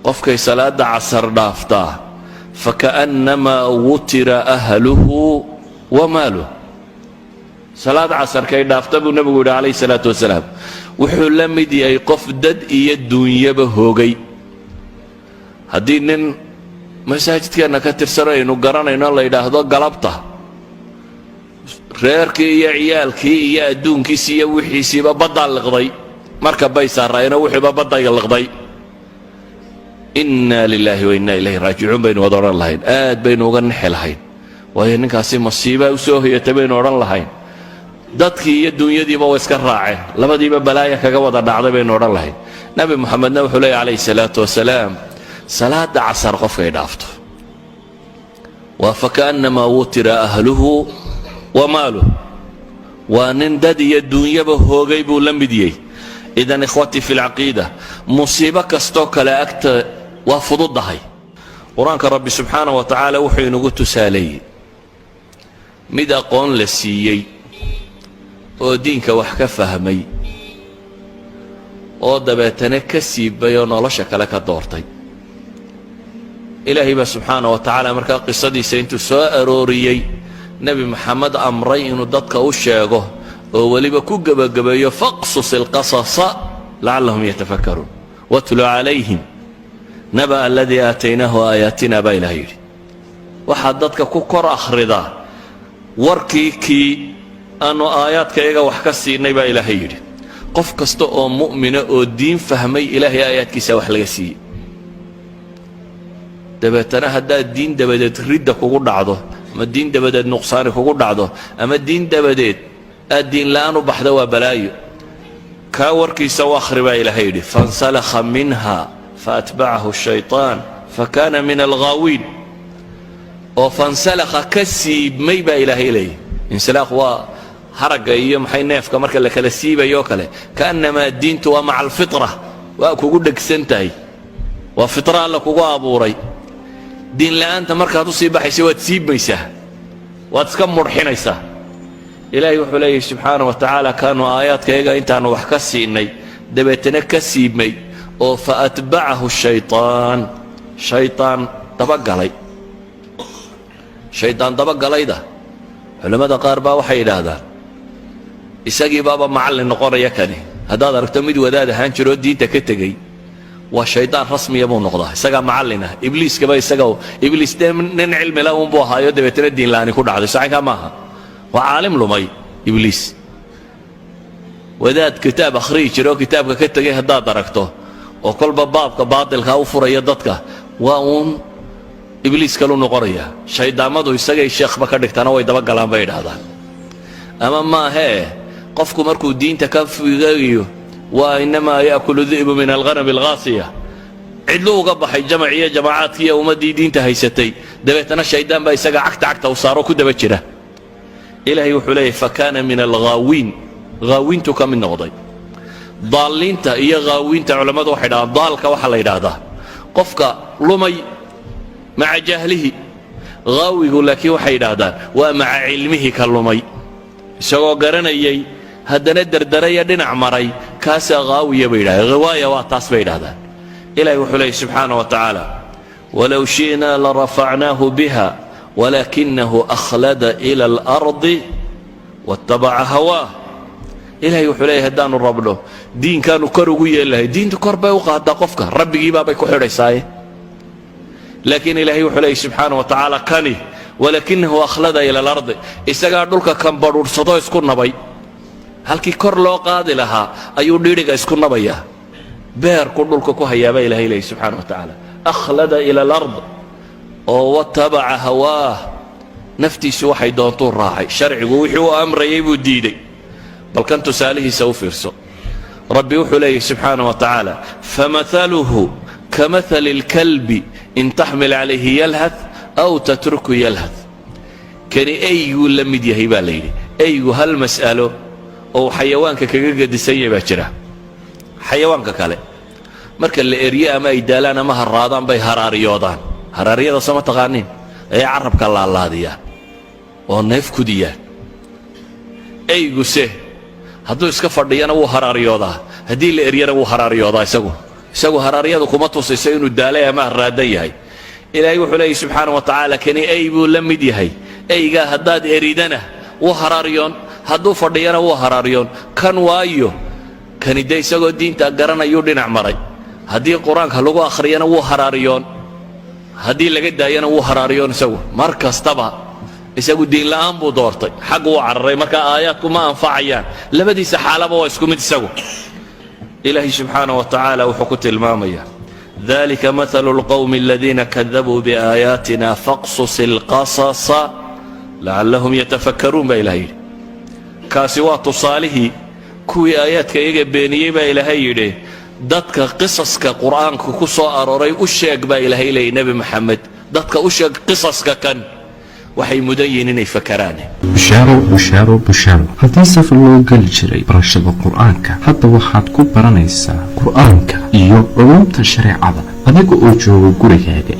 Qofkay salaada casar dhaaftaa, فكأنما وتر أهله وماله. Salaad casarkay dhaafta buu nebigu yidhi calayhi salaatu wasalaam, wuxuu la mid yahay qof dad iyo duunyaba hoogay. Haddii nin masaajidkeenna ka tirsan aynu garanayno la yidhaahdo galabta reerkii iyo ciyaalkii iyo adduunkiisii iyo wixiisiiba baddaa liqday, marka bay saaraayeenoo wixiiba badday liqday, إنا لله وإنا إليه راجعون baynu wada odhan lahayn. Aad baynu uga nixi lahayn, waayo ninkaasi masiibaa u soo hoyatay baynu odhan lahayn. Dadkii iyo dunyadiiba way iska raaceen, labadiiba balaaya kaga wada dhacday baynu odhan lahayn. Nabi Moxamedna wuxuu leeya calayhi salaatu wasalaam, salaada casar qofkay dhaafto waa فكأنما وتر أهله وماله, waa nin dad iyo duunyaba hoogay buu la mid yahay. إذن إخوتي في العقيدة, musiibo kastoo kale agta waa fududahay. Qur-aanka Rabbi subxaana wa tacaala wuxuu inagu tusaaleeyey mid aqoon la siiyey oo diinka wax ka fahmay oo dabeetana ka siibay oo nolosha kale ka doortay. Ilaahay baa subxaana wa tacaala markaa qisadiisa intuu soo arooriyey, Nebi Maxamed amray inuu dadka u sheego oo weliba ku gebagabeeyo: فاقصص القصص لعلهم يتفكرون واتل عليهم نبأ الذي آتيناه آياتنا baa Ilahay yidhi. Waxaad dadka ku kor akhridaa warkii kii aanu aayaadka iyaga wax ka siinay, baa Ilaahay yidhi. Qof kasta oo mu'mina oo diin fahmay, Ilaahay aayaadkiisa wax laga siiyey. Dabeetana haddaad diin dabadeed ridda kugu dhacdo, ama diin dabadeed nuqsaani kugu dhacdo, ama diin dabadeed aad diin la'aan u baxda, waa balaayo. Kaa warkiisa u akhri, baa Ilaahay yidhi: فانسلخ منها فأتبعه الشيطان فكان من الغاوين. Oo فانسلخ, ka siibmay, baa Ilaahay leeyahy. انسلاخ waa haragga iyo maxay, neefka marka la kala siibayo kale. كأنما diintu waa مع الفطرة, waa kugu dhegsan tahay, waa fitra Alla kugu abuuray. Diin la'aanta markaad usii baxaysa, waad siibmaysaa, waad iska mudhxinaysaa. Ilaahay wuxuu leeyahy subxaana wa tacaala, kaanu aayaadka iyaga intaanu wax ka siinay dabeetana ka siibmay oo فأتبعه الشيطان, shaytaan dabagalay. Shaydaan dabagalayda culammada qaar baa waxay yidhaahdaan isagii baaba macallin noqonaya. Kani haddaad aragto mid wadaad ahaan jiroo diinta ka tegey, waa shaydaan rasmiya buu noqdaa, isagaa macallin ah. Ibliiskaba isaga, Ibliis dee nin cilmila unbuu ahaayo, dabeetana diin la'aani ku dhacday. Sacankaa maaha, waa caalim lumay Ibliis. Wadaad kitaab akhriyi jira oo kitaabka ka tegay haddaad aragto, oo kolba baabka baatilkaa u furaya dadka, waa uun Ibliis kalu noqonaya. Shayddaamadu isagay sheekhba ka dhigtaana, way dabagalaan, bay idhaahdaan. Ama maahee, qofku markuu diinta ka figayo, waa إنما يأكل الذئب من الغنم القاصية. Cidlu uga baxay jamac iyo jamaacaadkii iyo ummaddii diinta haysatay, dabeetana shaydaan baa isaga cagta cagta u saaro, ku daba jira. Ilaahay wuxuu leeyahy: فكان من الغاوين, haawiintu ka mid noqday. Daalliinta iyo haawiinta culammadu waxay dhahdaan, daalka waxaa la yidhaahdaa qofka lumay مع جهله. Haawigu laakiin waxay yidhaahdaan waa مع علمه ka lumay, isagoo garanayay haddana derdaraya, dhinac maray, kaasaa haawiya bay yidhahdeen. Ghiwaaya waa taas, bay yidhahdaan. Ilahi wuxuu leeyay subxaana wa tacaala: ولو شئنا لرفعناه بها ولكنه أخلد إلى الأرض واتبع هواه. Ilahay wuxuu leeyahy, haddaanu rabno, diinkaanu kor ugu yeeli lahay. Diintu kor bay u qaadaa qofka, rabbigiibaabay ku xidhaysaaye. Laakiin Ilaahay wuxuu leeyay subxaana wa tacaala, kani ولكنه أخلد إلى الأرض, isagaa dhulka kan badhuudhsadoo isku nabay. Halkii kor loo qaadi lahaa ayuu dhidhiga isku nabayaa, beerku dhulka ku hayaabaa Ilahay leeyay subxaana wa tacaala. أخلد إلى الأرض oo واتبع هواه, naftiisu waxay doontuu raacay, sharcigu wixii uu amrayay buu diiday. Bal kan tusaalihiisa u fiirso. Rabbi wuxuu leeyahy subxaana wa tacaala: فمثله كمثل الكلب إن تحمل عليه يلهث أو تتركه يلهث. Kani eyguu la mid yahay, baa la yidhi. Eygu hal mas'alo oo xayawaanka kaga gedisan yahay baa jira. Xayawaanka kale marka la erye ama ay daalaan ama haraadaan, bay haraariyoodaan. Haraariyada soo ma taqaaniin? Ayay carabka laalaadiyaan oo neef kudiyaan. Eyguse hadduu iska fadhiyana wuu haraariyoodaa, haddii la eryana wuu haraariyoodaa. Isagu Isagu haraaryadu kuma tusayso inuu daalay ama haraadan yahay. Ilaahay wuxuu leeyahy subxaana wa tacaala, kani ey buu la mid yahay. Eygaa haddaad eridana wuu haraaryoon, hadduu fadhiyana wuu haraaryoon. Kan waayo kani dee isagoo diinta garanayuu dhinac maray. Haddii Qur-aanka lagu akhriyana wuu haraaryoon, haddii laga daayana wuu haraaryoon. Isagu mar kastaba isagu diinla'aan buu doortay, xag wuu cararay. Marka aayaadku ma anfacayaan, labadiisa xaalaba waa isku mid isagu. Ilaahay subxaana wa tacaala wuxuu ku tilmaamayaa: ذلك مثل القوم الذين كذبوا بآياتنا فاقصص القصص لعلهم يتفكرون, baa Ilahay yidhi. Kaasi waa tusaalihii kuwii aayaadka iyaga beeniyey, baa Ilaahay yidhi. Dadka qisaska Qur'aanka ku soo arooray u sheeg, baa Ilaahay leeyay. Nebi Maxamed, dadka u sheeg qisaska kan, waxay mudan yihiin inay fakaraan. Bushaaro, bushaaro, bushaaro! Haddii safar loo geli jiray barashada Qur-aanka, hadda waxaad ku baranaysaa Qur-aanka iyo culuumta shareecada adiga oo jooga gurigaaga.